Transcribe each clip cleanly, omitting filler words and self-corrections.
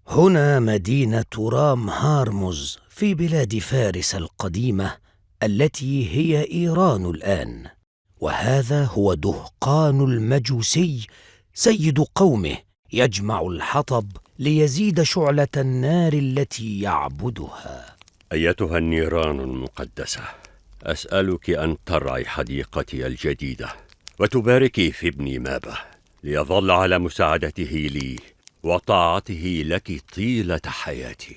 هنا مدينة رام هارمز في بلاد فارس القديمة التي هي إيران الآن، وهذا هو دهقان المجوسي سيد قومه يجمع الحطب ليزيد شعلة النار التي يعبدها. أيتها النيران المقدسة، أسألك أن ترعي حديقتي الجديدة وتباركي في ابني مابه ليظل على مساعدته لي وطاعته لك طيلة حياتي.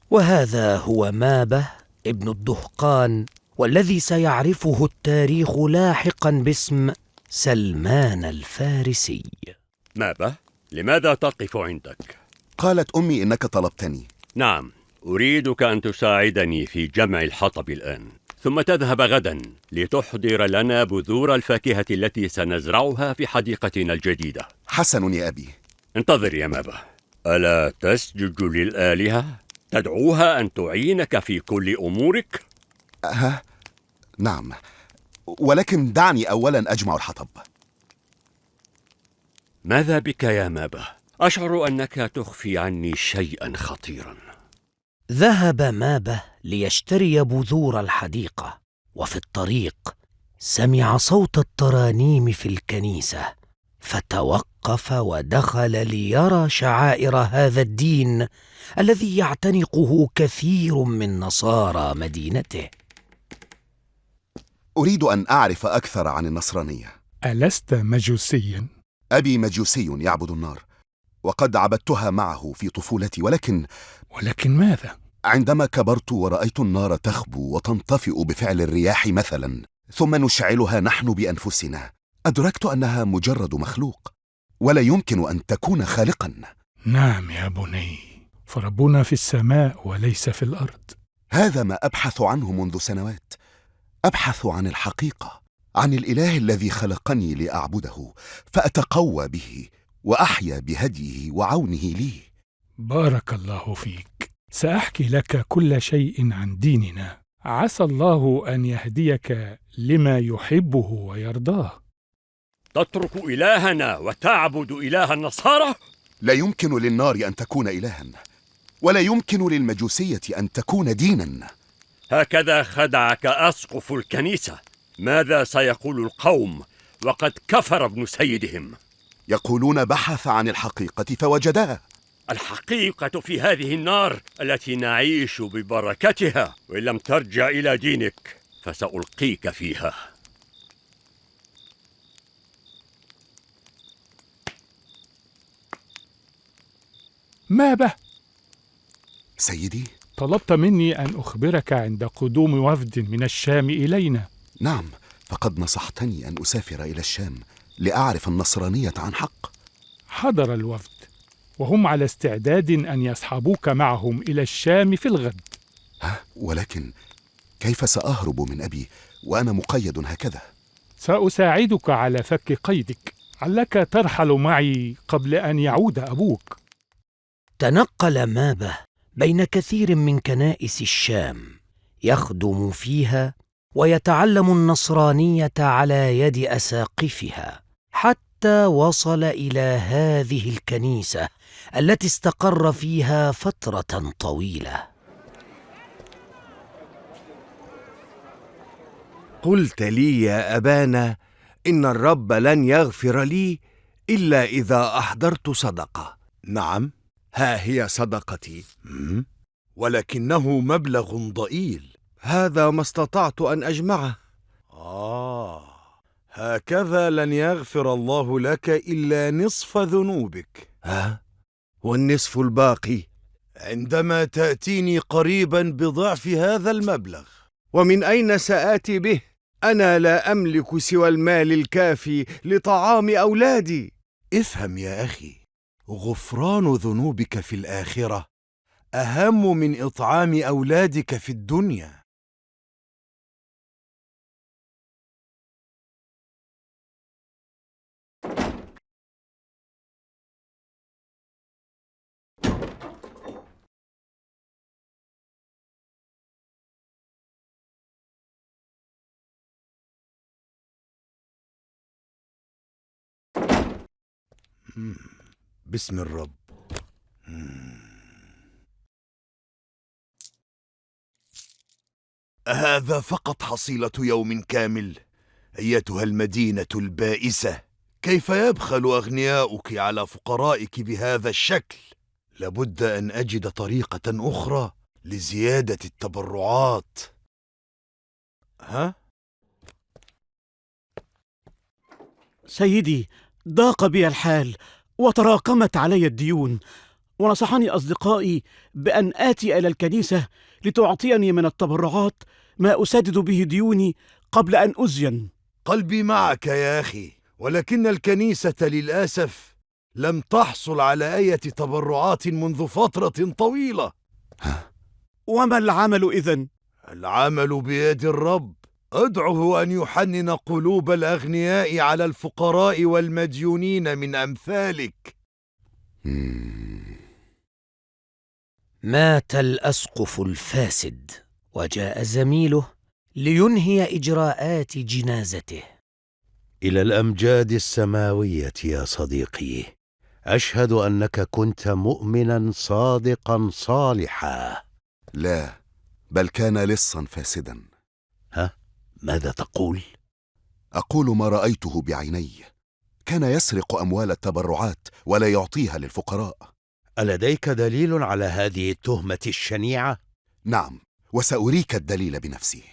وهذا هو مابه ابن الدهقان، والذي سيعرفه التاريخ لاحقا باسم سلمان الفارسي. مابه، لماذا تقف عندك؟ قالت أمي إنك طلبتني. نعم، أريدك أن تساعدني في جمع الحطب الآن، ثم تذهب غدا لتحضر لنا بذور الفاكهة التي سنزرعها في حديقتنا الجديدة. حسن يا أبي. انتظر يا مابه، ألا تسجد للآلهة؟ تدعوها أن تعينك في كل أمورك؟ نعم، ولكن دعني أولا أجمع الحطب. ماذا بك يا مابه؟ أشعر أنك تخفي عني شيئا خطيرا. ذهب مابه ليشتري بذور الحديقة، وفي الطريق سمع صوت الترانيم في الكنيسة، فتوقف ودخل ليرى شعائر هذا الدين الذي يعتنقه كثير من نصارى مدينته. أريد أن أعرف أكثر عن النصرانية. ألست مجوسيا؟ أبي مجوسي يعبد النار، وقد عبدتها معه في طفولتي، ولكن ماذا؟ عندما كبرت ورأيت النار تخبو وتنطفئ بفعل الرياح مثلا، ثم نشعلها نحن بأنفسنا، أدركت أنها مجرد مخلوق ولا يمكن أن تكون خالقا. نعم يا بني، فربنا في السماء وليس في الأرض. هذا ما أبحث عنه منذ سنوات، أبحث عن الحقيقة، عن الإله الذي خلقني لأعبده فأتقوى به وأحيا بهديه وعونه لي. بارك الله فيك. سأحكي لك كل شيء عن ديننا، عسى الله أن يهديك لما يحبه ويرضاه. تترك إلهنا وتعبد إله النصارى؟ لا يمكن للنار أن تكون إلها، ولا يمكن للمجوسية أن تكون دينا. هكذا خدعك أسقف الكنيسة. ماذا سيقول القوم وقد كفر ابن سيدهم؟ يقولون بحث عن الحقيقة فوجدها. الحقيقة في هذه النار التي نعيش ببركتها، وإن لم ترجع إلى دينك فسألقيك فيها. مابه؟ سيدي؟ طلبت مني أن أخبرك عند قدوم وفد من الشام إلينا. نعم، فقد نصحتني أن أسافر إلى الشام لأعرف النصرانية عن حق. حضر الوفد، وهم على استعداد أن يصحبوك معهم إلى الشام في الغد. ولكن كيف سأهرب من أبي وأنا مقيد هكذا؟ سأساعدك على فك قيدك، علك ترحل معي قبل أن يعود أبوك. تنقل مابه بين كثير من كنائس الشام، يخدم فيها ويتعلم النصرانية على يد أساقفها، حتى وصل إلى هذه الكنيسة التي استقر فيها فترة طويلة. قلت لي يا أبانا إن الرب لن يغفر لي إلا إذا أحضرت صدقة. نعم، ها هي صدقتي، ولكنه مبلغ ضئيل. هذا ما استطعت أن أجمعه. هكذا لن يغفر الله لك إلا نصف ذنوبك. والنصف الباقي؟ عندما تأتيني قريبا بضعف هذا المبلغ. ومن أين سآتي به؟ أنا لا أملك سوى المال الكافي لطعام أولادي. افهم يا أخي، غفران ذنوبك في الآخرة أهم من إطعام أولادك في الدنيا. باسم الرب. هذا فقط حصيلة يوم كامل. أيتها المدينة البائسة، كيف يبخل أغنياؤك على فقرائك بهذا الشكل؟ لابد أن أجد طريقة أخرى لزيادة التبرعات. سيدي، ضاق بي الحال وتراكمت علي الديون، ونصحني أصدقائي بأن آتي إلى الكنيسة لتعطيني من التبرعات ما أسدد به ديوني قبل أن أزين. قلبي معك يا أخي، ولكن الكنيسة للأسف لم تحصل على أي تبرعات منذ فترة طويلة. وما العمل إذن؟ العمل بيد الرب. ادعه أن يحنن قلوب الأغنياء على الفقراء والمديونين من أمثالك. مات الأسقف الفاسد، وجاء زميله لينهي إجراءات جنازته. إلى الأمجاد السماوية يا صديقي، أشهد أنك كنت مؤمنا صادقا صالحا. لا، بل كان لصا فاسدا. ماذا تقول؟ أقول ما رأيته بعيني. كان يسرق أموال التبرعات ولا يعطيها للفقراء. ألديك دليل على هذه التهمة الشنيعة؟ نعم، وسأريك الدليل بنفسي.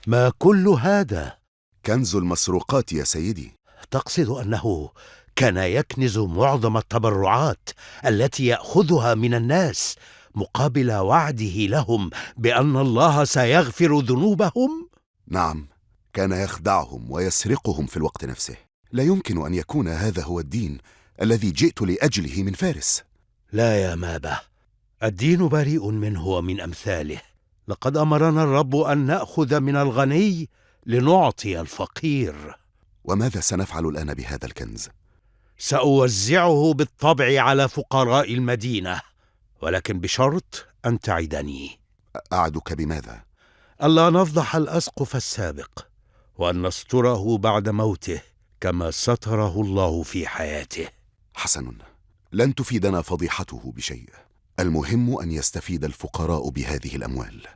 ما كل هذا؟ كنز المسروقات يا سيدي. تقصد أنه كان يكنز معظم التبرعات التي يأخذها من الناس مقابل وعده لهم بأن الله سيغفر ذنوبهم؟ نعم، كان يخدعهم ويسرقهم في الوقت نفسه. لا يمكن أن يكون هذا هو الدين الذي جئت لأجله من فارس. لا يا مابة، الدين بريء منه ومن أمثاله. لقد أمرنا الرب أن نأخذ من الغني لنعطي الفقير. وماذا سنفعل الآن بهذا الكنز؟ سأوزعه بالطبع على فقراء المدينة، ولكن بشرط أن تعدني. أعدك بماذا؟ ألا نفضح الأسقف السابق، وأن نستره بعد موته كما ستره الله في حياته. حسن، لن تفيدنا فضيحته بشيء. المهم أن يستفيد الفقراء بهذه الأموال.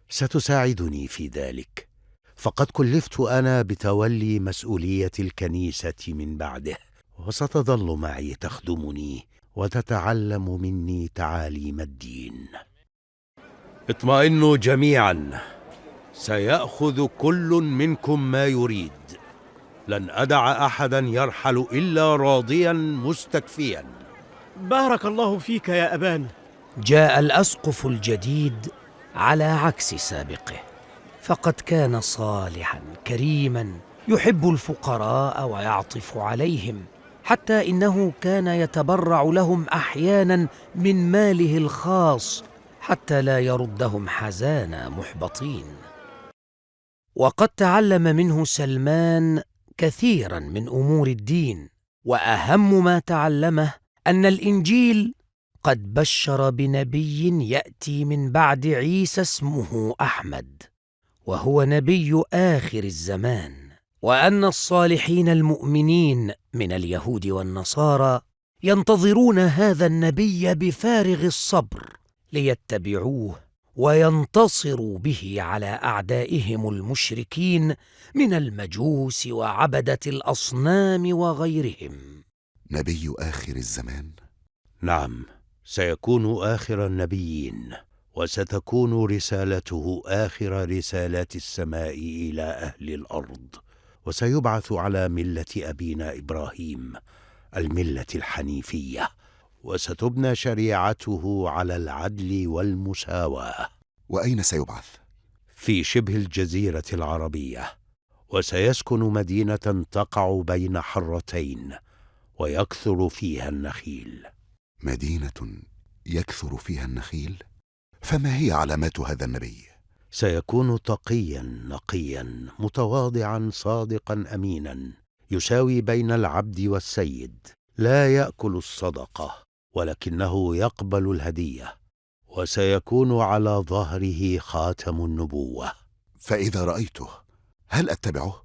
ستساعدني في ذلك، فقد كلفت أنا بتولي مسؤولية الكنيسة من بعده، وستظل معي تخدمني وتتعلم مني تعاليم الدين. اطمئنوا جميعا، سيأخذ كل منكم ما يريد. لن أدع أحدا يرحل إلا راضيا مستكفيا. بارك الله فيك يا أبانا. جاء الأسقف الجديد على عكس سابقه، فقد كان صالحا كريما يحب الفقراء ويعطف عليهم، حتى إنه كان يتبرع لهم أحيانا من ماله الخاص حتى لا يردهم حزانا محبطين. وقد تعلم منه سلمان كثيرا من أمور الدين، وأهم ما تعلمه أن الإنجيل قد بشر بنبي يأتي من بعد عيسى اسمه أحمد، وهو نبي آخر الزمان، وأن الصالحين المؤمنين من اليهود والنصارى ينتظرون هذا النبي بفارغ الصبر ليتبعوه وينتصروا به على أعدائهم المشركين من المجوس وعبدة الأصنام وغيرهم. نبي آخر الزمان؟ نعم، سيكون آخر النبيين، وستكون رسالته آخر رسالات السماء إلى أهل الأرض، وسيبعث على ملة أبينا إبراهيم، الملة الحنيفية، وستبنى شريعته على العدل والمساواة. وأين سيبعث؟ في شبه الجزيرة العربية، وسيسكن مدينة تقع بين حرتين ويكثر فيها النخيل. مدينة يكثر فيها النخيل؟ فما هي علامات هذا النبي؟ سيكون تقيا نقيا متواضعا صادقا أمينا، يساوي بين العبد والسيد، لا يأكل الصدقة ولكنه يقبل الهدية، وسيكون على ظهره خاتم النبوة. فإذا رأيته هل أتبعه؟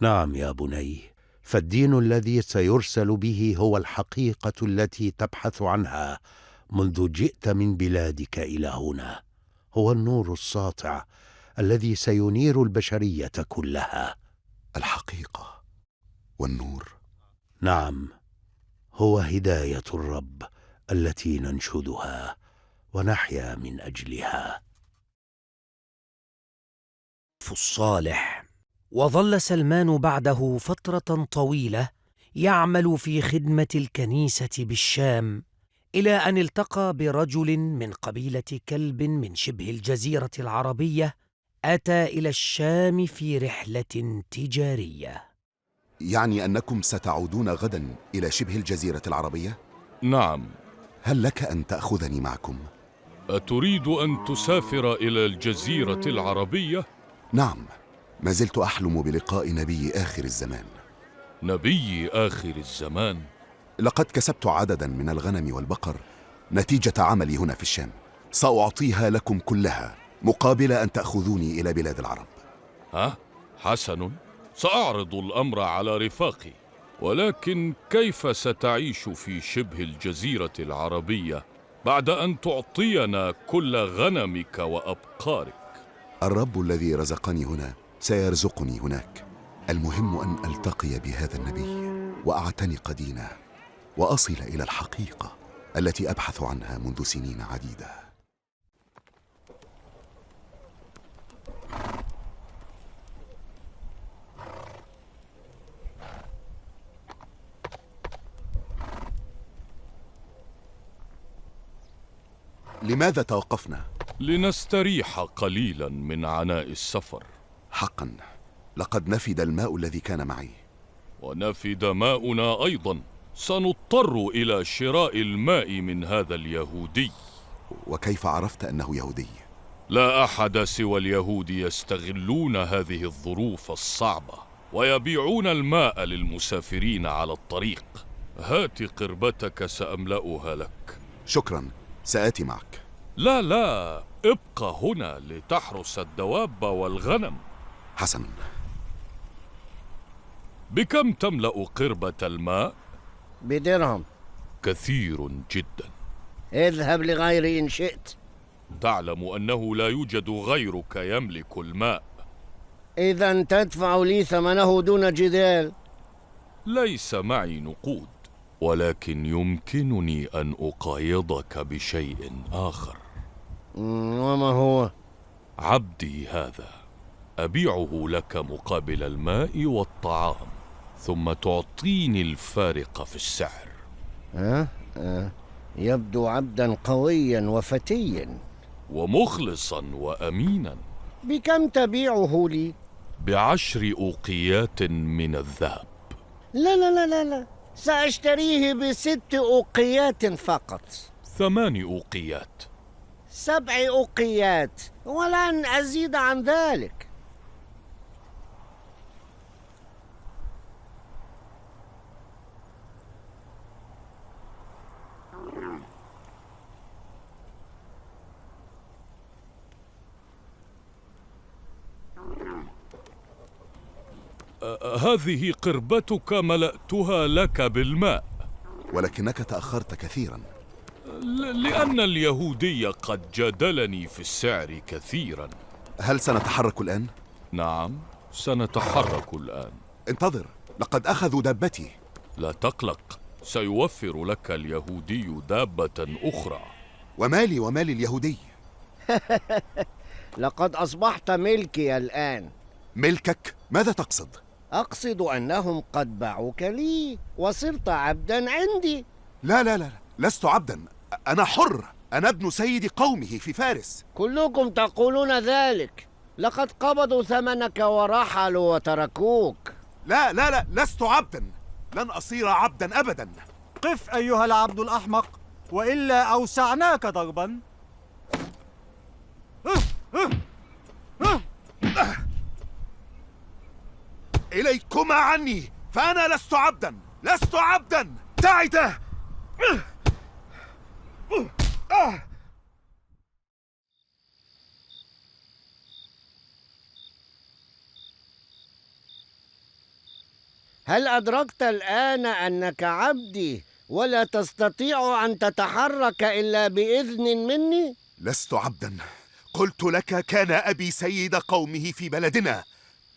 نعم يا بني، فالدين الذي سيرسل به هو الحقيقة التي تبحث عنها منذ جئت من بلادك إلى هنا. هو النور الساطع الذي سينير البشرية كلها. الحقيقة والنور. نعم، هو هداية الرب التي ننشدها ونحيا من أجلها. الصالح. وظل سلمان بعده فترة طويلة يعمل في خدمة الكنيسة بالشام، إلى أن التقى برجل من قبيلة كلب من شبه الجزيرة العربية، أتى إلى الشام في رحلة تجارية. يعني أنكم ستعودون غدا إلى شبه الجزيرة العربية؟ نعم. هل لك أن تأخذني معكم؟ أتريد أن تسافر إلى الجزيرة العربية؟ نعم، ما زلت أحلم بلقاء نبي آخر الزمان. نبي آخر الزمان؟ لقد كسبت عددا من الغنم والبقر نتيجة عملي هنا في الشام. سأعطيها لكم كلها مقابل أن تأخذوني إلى بلاد العرب. حسن، سأعرض الأمر على رفاقي، ولكن كيف ستعيش في شبه الجزيرة العربية بعد أن تعطينا كل غنمك وأبقارك؟ الرب الذي رزقني هنا سيرزقني هناك. المهم أن ألتقي بهذا النبي وأعتنق دينه وأصل إلى الحقيقة التي أبحث عنها منذ سنين عديدة. لماذا توقفنا؟ لنستريح قليلا من عناء السفر. حقا لقد نفد الماء الذي كان معي. ونفد ماؤنا أيضا. سنضطر إلى شراء الماء من هذا اليهودي. وكيف عرفت أنه يهودي؟ لا أحد سوى اليهود يستغلون هذه الظروف الصعبة ويبيعون الماء للمسافرين على الطريق. هات قربتك سأملأها لك. شكرا، سآتي معك. لا، ابقى هنا لتحرس الدواب والغنم. حسنا. بكم تملأ قربة الماء؟ بدرهم. كثير جدا. اذهب لغيري إن شئت. تعلم أنه لا يوجد غيرك يملك الماء. إذا تدفع لي ثمنه دون جدال. ليس معي نقود، ولكن يمكنني أن أقايضك بشيء آخر. وما هو؟ عبدي هذا أبيعه لك مقابل الماء والطعام، ثم تعطيني الفارق في السعر. يبدو عبدا قويا وفتيا ومخلصا وأمينا. بكم تبيعه لي؟ ب10 أوقيات من الذهب. لا، سأشتريه ب6 أوقيات فقط. 8 أوقيات. 7 أوقيات، ولن أزيد عن ذلك. هذه قربتك ملأتها لك بالماء. ولكنك تأخرت كثيرا. لأن اليهودي قد جادلني في السعر كثيرا. هل سنتحرك الآن؟ نعم، سنتحرك الآن. انتظر، لقد أخذوا دابتي. لا تقلق، سيوفر لك اليهودي دابة أخرى. ومالي ومال اليهودي؟ لقد أصبحت ملكي الآن. ملكك؟ ماذا تقصد؟ أقصد أنهم قد باعوك لي وصرت عبدا عندي. لا، لست عبدا، أنا حر. أنا ابن سيد قومه في فارس. كلكم تقولون ذلك. لقد قبضوا ثمنك ورحلوا وتركوك. لا، لست عبدا. لن أصير عبدا أبدا. قف أيها العبد الأحمق، وإلا أوسعناك ضربا. إليكما عني، فأنا لست عبدا. تعد. هل أدركت الآن أنك عبدي ولا تستطيع أن تتحرك إلا بإذن مني؟ لست عبدا، قلت لك كان أبي سيد قومه في بلدنا.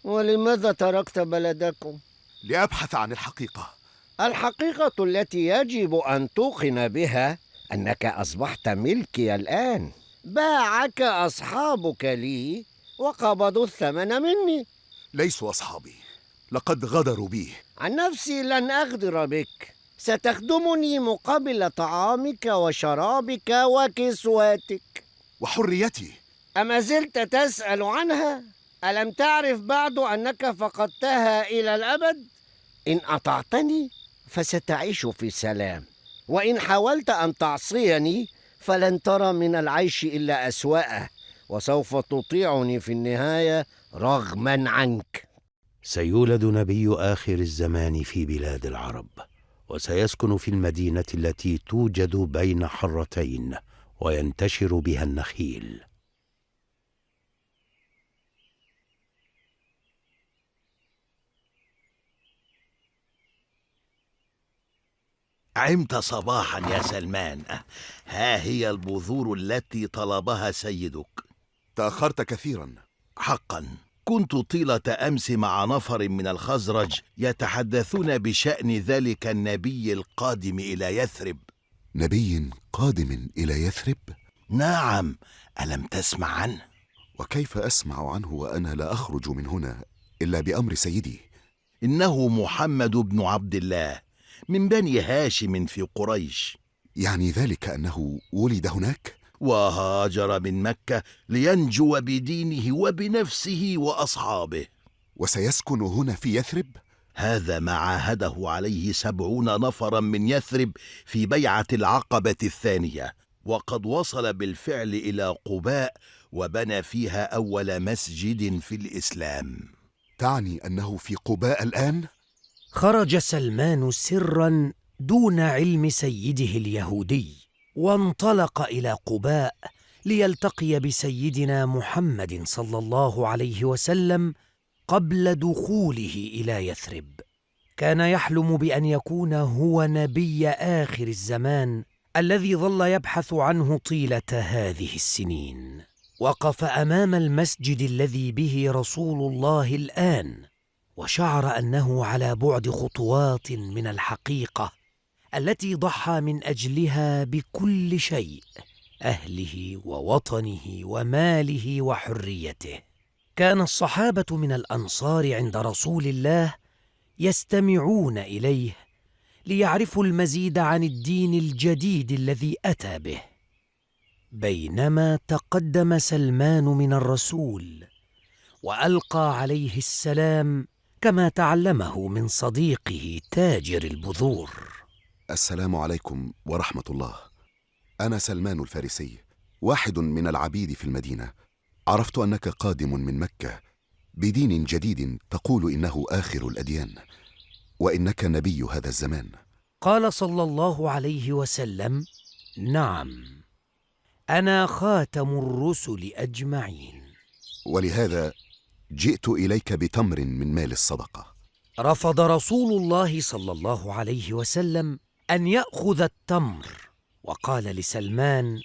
ولماذا تركت بلدكم؟ لأبحث عن الحقيقة. الحقيقة التي يجب أن توقن بها أنك أصبحت ملكي الآن. باعك أصحابك لي وقبضوا الثمن مني. ليسوا أصحابي، لقد غدروا بي. عن نفسي لن أغدر بك، ستخدمني مقابل طعامك وشرابك وكسوتك. وحريتي؟ أما زلت تسأل عنها؟ ألم تعرف بعد أنك فقدتها إلى الأبد؟ إن أطعتني فستعيش في سلام، وإن حاولت أن تعصيني فلن ترى من العيش إلا أسوأه، وسوف تطيعني في النهاية رغما عنك. سيولد نبي آخر الزمان في بلاد العرب، وسيسكن في المدينة التي توجد بين حرتين وينتشر بها النخيل. عمت صباحا يا سلمان، ها هي البذور التي طلبها سيدك. تأخرت كثيرا. حقا، كنت طيلة أمس مع نفر من الخزرج يتحدثون بشأن ذلك النبي القادم إلى يثرب. نبي قادم إلى يثرب؟ نعم، ألم تسمع عنه؟ وكيف أسمع عنه وأنا لا أخرج من هنا إلا بأمر سيدي؟ إنه محمد بن عبد الله من بني هاشم في قريش. يعني ذلك أنه ولد هناك؟ وهاجر من مكة لينجو بدينه وبنفسه وأصحابه. وسيسكن هنا في يثرب؟ هذا ما عاهده عليه 70 نفرا من يثرب في بيعة العقبة الثانية، وقد وصل بالفعل إلى قباء وبنى فيها أول مسجد في الإسلام. تعني أنه في قباء الآن؟ خرج سلمان سرا دون علم سيده اليهودي، وانطلق إلى قباء ليلتقي بسيدنا محمد صلى الله عليه وسلم قبل دخوله إلى يثرب. كان يحلم بأن يكون هو نبي آخر الزمان الذي ظل يبحث عنه طيلة هذه السنين. وقف أمام المسجد الذي به رسول الله الآن، وشعر أنه على بعد خطوات من الحقيقة التي ضحى من أجلها بكل شيء، أهله ووطنه وماله وحريته. كان الصحابة من الأنصار عند رسول الله يستمعون إليه ليعرفوا المزيد عن الدين الجديد الذي أتى به. بينما تقدم سلمان من الرسول وألقى عليه السلام كما تعلمه من صديقه تاجر البذور. السلام عليكم ورحمة الله. أنا سلمان الفارسي، واحد من العبيد في المدينة. عرفت أنك قادم من مكة بدين جديد تقول إنه آخر الأديان، وإنك نبي هذا الزمان. قال صلى الله عليه وسلم: نعم، أنا خاتم الرسل أجمعين. ولهذا جئت إليك بتمر من مال الصدقة. رفض رسول الله صلى الله عليه وسلم أن يأخذ التمر، وقال لسلمان: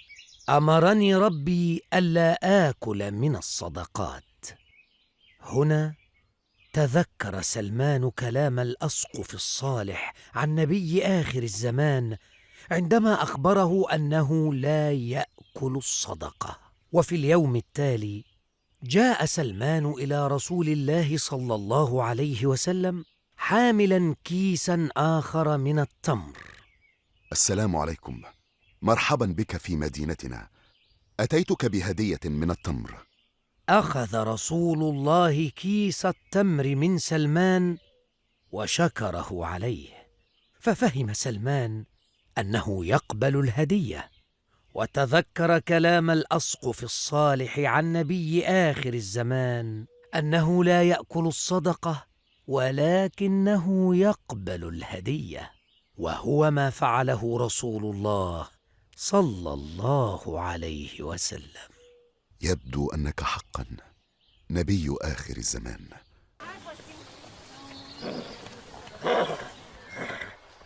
أمرني ربي ألا آكل من الصدقات. هنا تذكر سلمان كلام الأسقف الصالح عن نبي آخر الزمان عندما أخبره أنه لا يأكل الصدقة. وفي اليوم التالي جاء سلمان إلى رسول الله صلى الله عليه وسلم حاملا كيسا آخر من التمر. السلام عليكم، مرحبا بك في مدينتنا. أتيتك بهدية من التمر. أخذ رسول الله كيس التمر من سلمان وشكره عليه، ففهم سلمان أنه يقبل الهدية، وتذكر كلام الأسقف الصالح عن نبي آخر الزمان أنه لا يأكل الصدقة ولكنه يقبل الهدية، وهو ما فعله رسول الله صلى الله عليه وسلم. يبدو أنك حقا نبي آخر الزمان.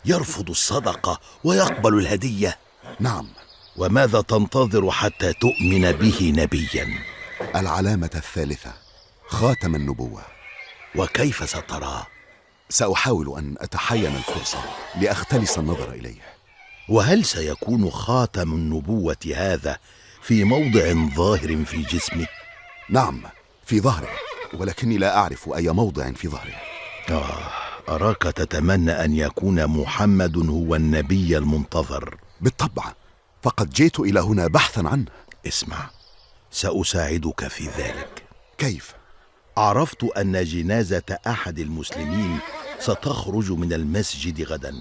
يرفض الصدقة ويقبل الهدية؟ نعم. وماذا تنتظر حتى تؤمن به نبيا؟ العلامة الثالثة، خاتم النبوة. وكيف ستراه؟ سأحاول أن أتحين الفرصة لأختلس النظر إليه. وهل سيكون خاتم النبوة هذا في موضع ظاهر في جسمه؟ نعم، في ظهره، ولكني لا أعرف أي موضع في ظهره. أراك تتمنى أن يكون محمد هو النبي المنتظر. بالطبع، فقد جئت إلى هنا بحثا عنه. اسمع، سأساعدك في ذلك. كيف؟ عرفت أن جنازة أحد المسلمين ستخرج من المسجد غدا.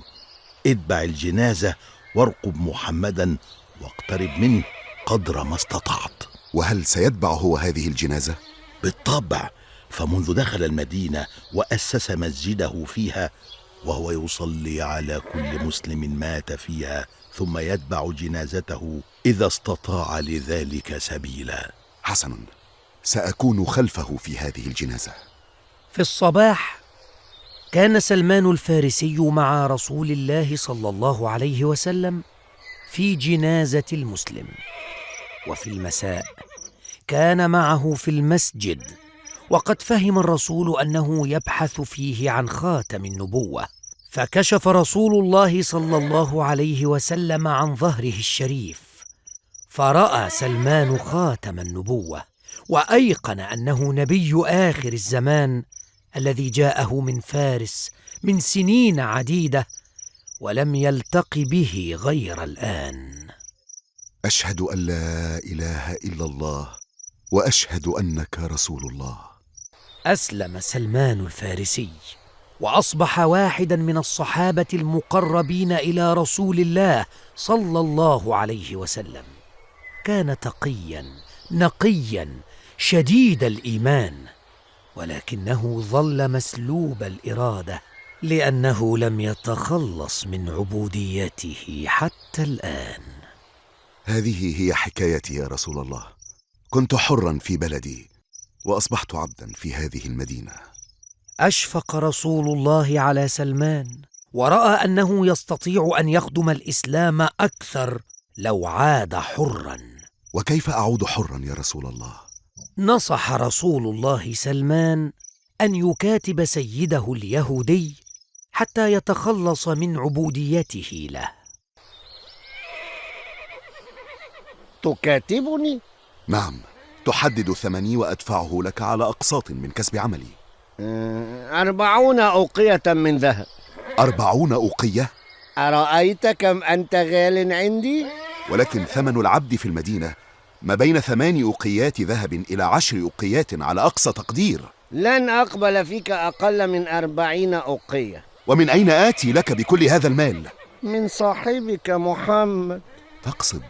اتبع الجنازة وارقب محمدا واقترب منه قدر ما استطعت. وهل سيتبع هو هذه الجنازة؟ بالطبع، فمنذ دخل المدينة وأسس مسجده فيها وهو يصلي على كل مسلم مات فيها، ثم يتبع جنازته إذا استطاع لذلك سبيلا. حسن، سأكون خلفه في هذه الجنازة. في الصباح كان سلمان الفارسي مع رسول الله صلى الله عليه وسلم في جنازة المسلم، وفي المساء كان معه في المسجد، وقد فهم الرسول أنه يبحث فيه عن خاتم النبوة، فكشف رسول الله صلى الله عليه وسلم عن ظهره الشريف، فرأى سلمان خاتم النبوة، وأيقن أنه نبي آخر الزمان الذي جاءه من فارس من سنين عديدة ولم يلتق به غير الآن. أشهد أن لا إله إلا الله وأشهد أنك رسول الله. أسلم سلمان الفارسي وأصبح واحدا من الصحابة المقربين إلى رسول الله صلى الله عليه وسلم. كان تقيا نقيا شديد الإيمان، ولكنه ظل مسلوب الإرادة لأنه لم يتخلص من عبوديته حتى الآن. هذه هي حكايتي يا رسول الله. كنت حرا في بلدي وأصبحت عبدا في هذه المدينة. أشفق رسول الله على سلمان، ورأى أنه يستطيع أن يخدم الإسلام أكثر لو عاد حرا. وكيف أعود حرا يا رسول الله؟ نصح رسول الله سلمان أن يكاتب سيده اليهودي حتى يتخلص من عبوديته له. تكاتبني؟ نعم، تحدد ثمني وأدفعه لك على أقساط من كسب عملي. 40 أوقية من ذهب. 40 أوقية؟ أرأيت كم أنت غال عندي؟ ولكن ثمن العبد في المدينة ما بين 8 أوقيات ذهب إلى 10 أوقيات على أقصى تقدير. لن أقبل فيك أقل من 40 أوقية. ومن أين آتي لك بكل هذا المال؟ من صاحبك محمد. تقصد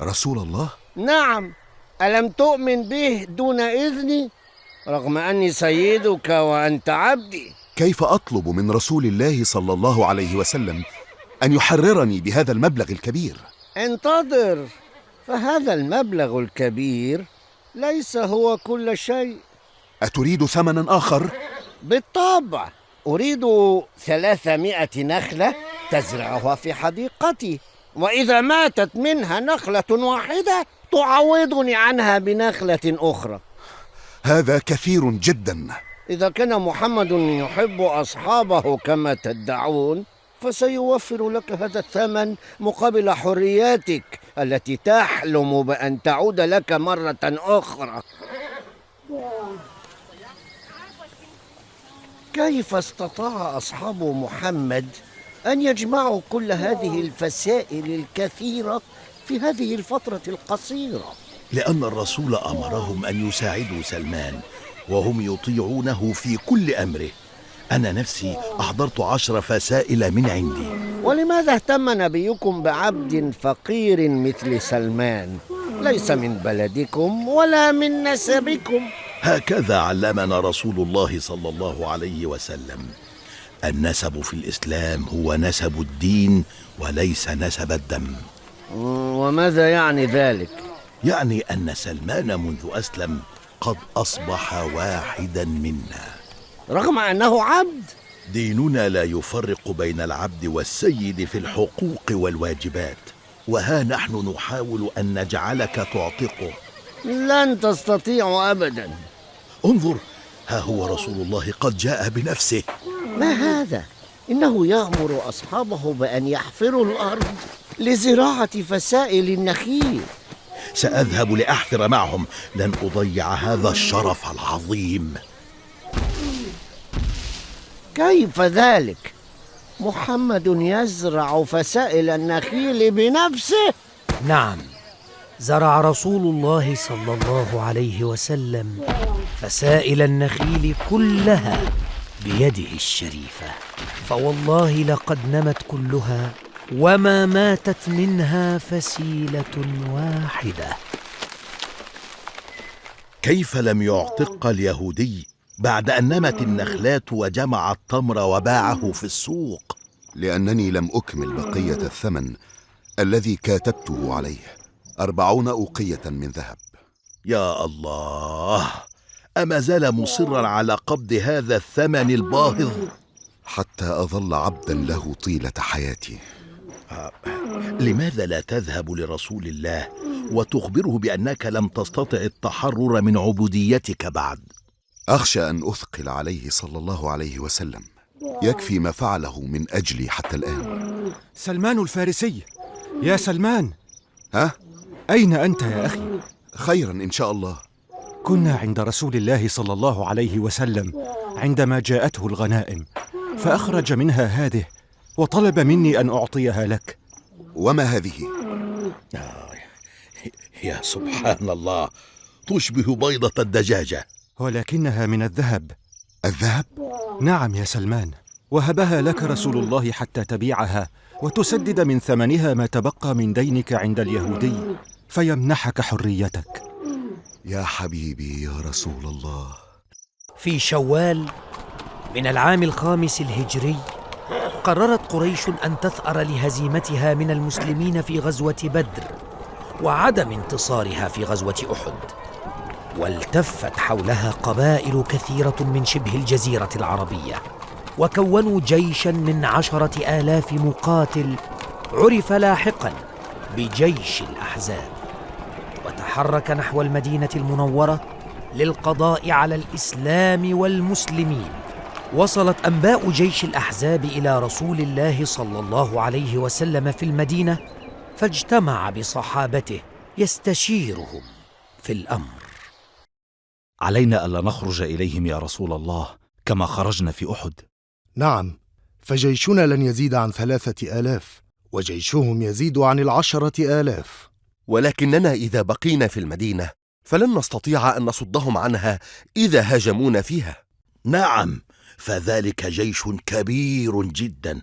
رسول الله؟ نعم، ألم تؤمن به دون إذني رغم أني سيدك وأنت عبدي؟ كيف أطلب من رسول الله صلى الله عليه وسلم أن يحررني بهذا المبلغ الكبير؟ انتظر، فهذا المبلغ الكبير ليس هو كل شيء. أتريد ثمنا آخر؟ بالطبع، أريد 300 نخلة تزرعها في حديقتي، وإذا ماتت منها نخلة واحدة تعوضني عنها بنخلة أخرى. هذا كثير جدا. إذا كان محمد يحب أصحابه كما تدعون فسيوفر لك هذا الثمن مقابل حرياتك التي تحلم بأن تعود لك مرة أخرى. كيف استطاع أصحاب محمد أن يجمعوا كل هذه الفسائل الكثيرة في هذه الفترة القصيرة؟ لأن الرسول أمرهم أن يساعدوا سلمان وهم يطيعونه في كل أمره. أنا نفسي أحضرت 10 فسائل من عندي. ولماذا اهتم نبيكم بعبد فقير مثل سلمان ليس من بلدكم ولا من نسبكم؟ هكذا علمنا رسول الله صلى الله عليه وسلم. النسب في الإسلام هو نسب الدين وليس نسب الدم. وماذا يعني ذلك؟ يعني أن سلمان منذ أسلم قد أصبح واحدا منا رغم أنه عبد. ديننا لا يفرق بين العبد والسيد في الحقوق والواجبات، وها نحن نحاول أن نجعلك تعتقه. لن تستطيعوا أبدا. انظر، ها هو رسول الله قد جاء بنفسه. ما هذا؟ إنه يأمر أصحابه بأن يحفروا الأرض لزراعة فسائل النخيل. سأذهب لأحفر معهم، لن أضيع هذا الشرف العظيم. كيف ذلك؟ محمد يزرع فسائل النخيل بنفسه؟ نعم، زرع رسول الله صلى الله عليه وسلم فسائل النخيل كلها بيده الشريفة، فوالله لقد نمت كلها وما ماتت منها فسيلة واحدة. كيف لم يعتق اليهودي بعد أن نمت النخلات وجمع التمر وباعه في السوق؟ لأنني لم أكمل بقية الثمن الذي كاتبته عليه، 40 أوقية من ذهب. يا الله، أما زال مصرا على قبض هذا الثمن الباهظ؟ حتى أظل عبدا له طيلة حياتي. لماذا لا تذهب لرسول الله وتخبره بأنك لم تستطع التحرر من عبوديتك بعد؟ أخشى أن أثقل عليه صلى الله عليه وسلم، يكفي ما فعله من أجلي حتى الآن. سلمان الفارسي، يا سلمان. ها؟ أين أنت يا أخي؟ خيرا إن شاء الله. كنا عند رسول الله صلى الله عليه وسلم عندما جاءته الغنائم، فأخرج منها هذه وطلب مني أن أعطيها لك. وما هذه؟ يا سبحان الله، تشبه بيضة الدجاجة. ولكنها من الذهب. الذهب؟ نعم يا سلمان، وهبها لك رسول الله حتى تبيعها وتسدد من ثمنها ما تبقى من دينك عند اليهودي فيمنحك حريتك. يا حبيبي يا رسول الله. في شوال من العام 5 الهجري قررت قريش أن تثأر لهزيمتها من المسلمين في غزوة بدر وعدم انتصارها في غزوة أحد، والتفت حولها قبائل كثيرة من شبه الجزيرة العربية، وكونوا جيشا من 10,000 مقاتل عرف لاحقا بجيش الأحزاب، وتحرك نحو المدينة المنورة للقضاء على الإسلام والمسلمين. وصلت أنباء جيش الأحزاب إلى رسول الله صلى الله عليه وسلم في المدينة، فاجتمع بصحابته يستشيرهم في الأمر. علينا ألا نخرج إليهم يا رسول الله كما خرجنا في أحد. نعم، فجيشنا لن يزيد عن 3,000 وجيشهم يزيد عن 10,000. ولكننا إذا بقينا في المدينة فلن نستطيع أن نصدهم عنها إذا هاجمونا فيها. نعم، فذلك جيش كبير جدا،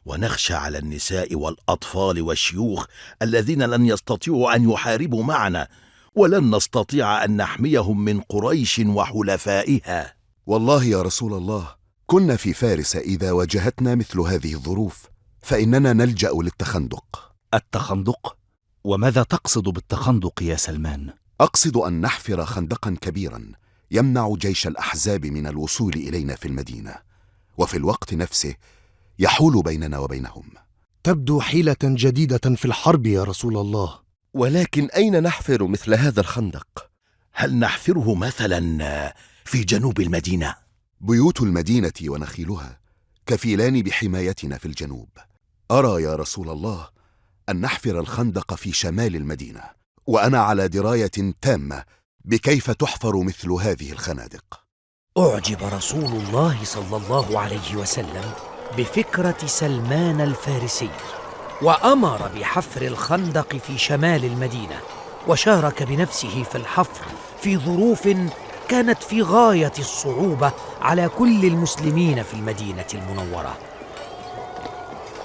ونخشى على النساء والأطفال والشيوخ الذين لن يستطيعوا أن يحاربوا معنا، ولن نستطيع أن نحميهم من قريش وحلفائها. والله يا رسول الله، كنا في فارس إذا واجهتنا مثل هذه الظروف فإننا نلجأ للتخندق. التخندق؟ وماذا تقصد بالتخندق يا سلمان؟ أقصد أن نحفر خندقا كبيرا يمنع جيش الأحزاب من الوصول إلينا في المدينة، وفي الوقت نفسه يحول بيننا وبينهم. تبدو حيلة جديدة في الحرب يا رسول الله. ولكن أين نحفر مثل هذا الخندق؟ هل نحفره مثلا في جنوب المدينة؟ بيوت المدينة ونخيلها كفيلان بحمايتنا في الجنوب. أرى يا رسول الله أن نحفر الخندق في شمال المدينة، وأنا على دراية تامة بكيف تحفر مثل هذه الخنادق. أعجب رسول الله صلى الله عليه وسلم بفكرة سلمان الفارسي، وأمر بحفر الخندق في شمال المدينة، وشارك بنفسه في الحفر في ظروف كانت في غاية الصعوبة على كل المسلمين في المدينة المنورة.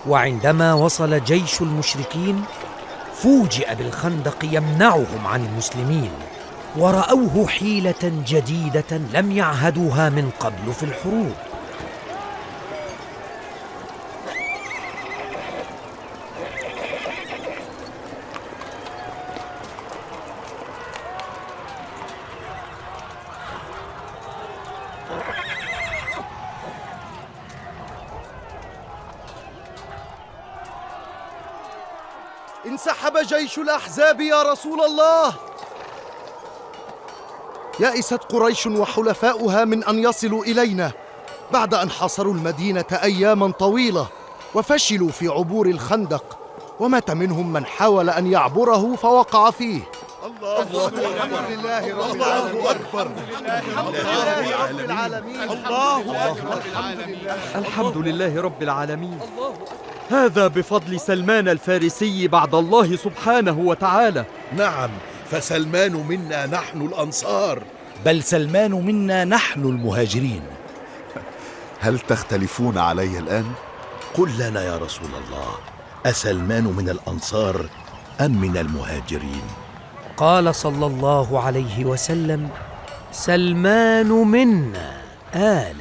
وعندما وصل جيش المشركين فوجئ بالخندق يمنعهم عن المسلمين، ورأوه حيلة جديدة لم يعهدوها من قبل في الحروب. انسحب جيش الأحزاب يا رسول الله. يأست قريش وحلفاؤها من أن يصلوا إلينا بعد أن حاصروا المدينة أياما طويلة وفشلوا في عبور الخندق، ومات منهم من حاول أن يعبره فوقع فيه. الله لله الله أكبر. الحمد لله رب العالمين. هذا بفضل سلمان الفارسي بعد الله سبحانه وتعالى. نعم، فسلمان منا نحن الأنصار. بل سلمان منا نحن المهاجرين. هل تختلفون علي الآن؟ قل لنا يا رسول الله، أسلمان من الأنصار أم من المهاجرين؟ قال صلى الله عليه وسلم: سلمان منا آل